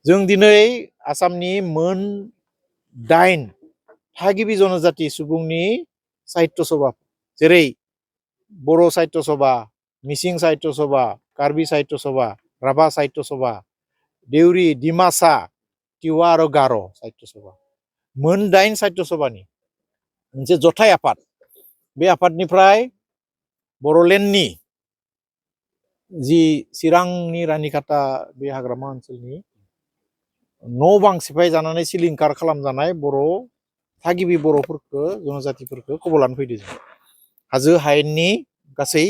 जों दिनै आसामनि मोन 8 थागिबि जनजाति सुबुंनि साहित्य सभा जेरै बर' साहित्य सभा, मिसिं साहित्य सभा, कार्बि साहित्य सभा, राभा साहित्य सभा, देउरि, डिमासा, तिवा आरो गार' साहित्य सभा मोन 8 साहित्य सभानि मोनसे जथाय आफाद। बे आफादनिफ्राय बर'लेण्डनि जि चिरांनि रानिखाता बे हाग्रामा ओनसोलनि न' बां सिफाय जानानै सिलिंखार खालामजानाय बर' थागिबि बर'फोरखौ जनजातिफोरखौ खबर लानो फैदों जों। हाजो हायेननि गासै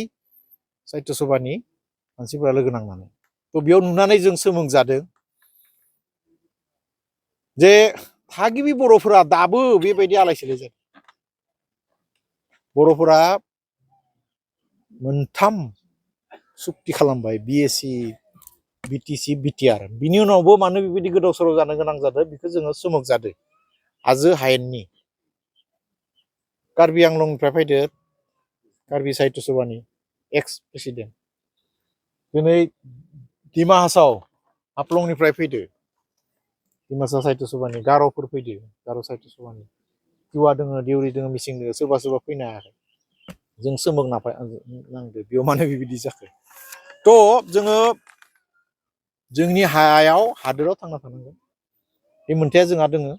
साहित्य सभानि मानसिफोरा लोगो नांनानै थ' बेयाव नुनानै जों सोमोनांजादों जे थागिबि बर'फोरा दाबो बेबायदि आलाय सिलाय जादों। बर'फोरा मोनथाम सुक्ति खालामबाय बिएसि, बिटिसि, बिटिआर। बिनि उनावबो मानो बेबायदि गोदाव सोराव जानो गोनां जादों बेखौ जोङो सोमोनांजादों। हाजो हायेननि कार्बि आंलंनिफ्राय फैदो कार्बि साहित्य सभानि एक्स प्रेसिडेन्ट, दिनै डिमा हासाव हाफ्लंनिफ्राय फैदो डिमासा साहित्य सभानि, गार'फोर फैदो गार' साहित्य सभानि, तिवा दोङो, देउरि दोङो, मिसिं दोङो, सोरबा सोरबा फैनो हायाखै। जों सोमोनांदो बेयाव मानो बेबायदि जाखो। थ' जोङो जोंनि हायाव हादोराव थांना थानांगोन, बे मोन्थाया जोंहा दोङो।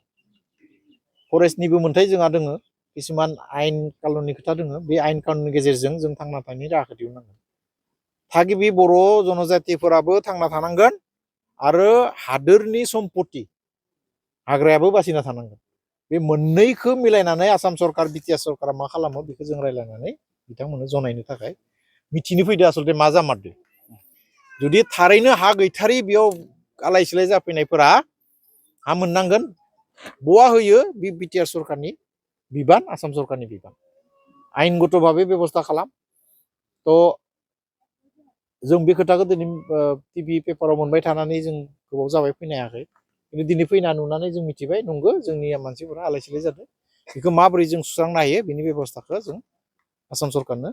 फरेस्टनिबो मोन्थाय जोंहा दोङो, किसुमान आयेन कानुननि खोथा दोङो। बे आयेन कानुननि गेजेरजों जों थांना थानायनि राहाखौ दिहुननांगोन। थागिबि बर' जनजातिफोराबो थांना थानांगोन आरो हादोरनि सम्पति हाग्रायाबो बासिना थानांगोन। बे मोननैखौ मिलायनानै आसाम सरकार, बिटिआर सरकारा मा खालामो बेखौ जों रायज्लायनानै बिथांमोननो जनायनो थाखाय मिथिनो फैदो आसलथे मा जामारदो। जुदि थारैनो हा गैथारि बेयाव आलाय सिलाय जाफैनायफोरा हा मोननांगोन। बहा होयो बे बिटिआर सरकारनि बिबान, आसाम सरकारनि बिबान। आयेनगत भाबै बेबस्था खालाम। थ' जों बे खोथाखौ दिनै टिभि पेपाराव मोनबाय थानानै जों गोबाव जाबाय फैनो हायाखै। खिन्थु दिनै फैना नुनानै जों मिथिबाय नंगौ जोंनि मानसिफोरा आलाय सिलाय जादों। बेखौ माबोरै जों सुस्रांनो हायो बेनि बेबस्थाखौ जों आसाम सरकारनो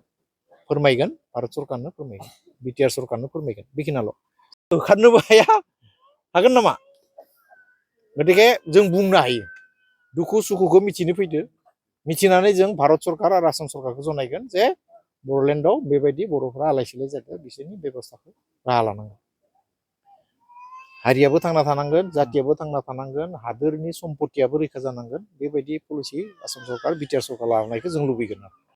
फोरमायगोन, भारत सरकारनो फोरमायगोन, बिटिआर सरकारनो फोरमायगोन, बेखिनियाल'। होखारनोबो हाया, हागोन नामा? गतिके जों बुंनो हायो, दुखु सुखुखौ मिथिनो फैदो। मिथिनानै जों भारत सरकार आरो आसाम सरकारखौ जनायगोन जे बर'लेण्डआव बेबायदि बर'फ्रा आलाय सिलाय जादों, बिसोरनि बेबस्थाखौ राहा लानांगोन। हारियाबो थांना थानांगोन, जातियाबो थांना थानांगोन, हादोरनि सम्पतियाबो रैखा जानांगोन। बेबायदि पलिसि आसाम सरकार, बिटिआर सरकार लानायखौ जों लुबैगोन आरो।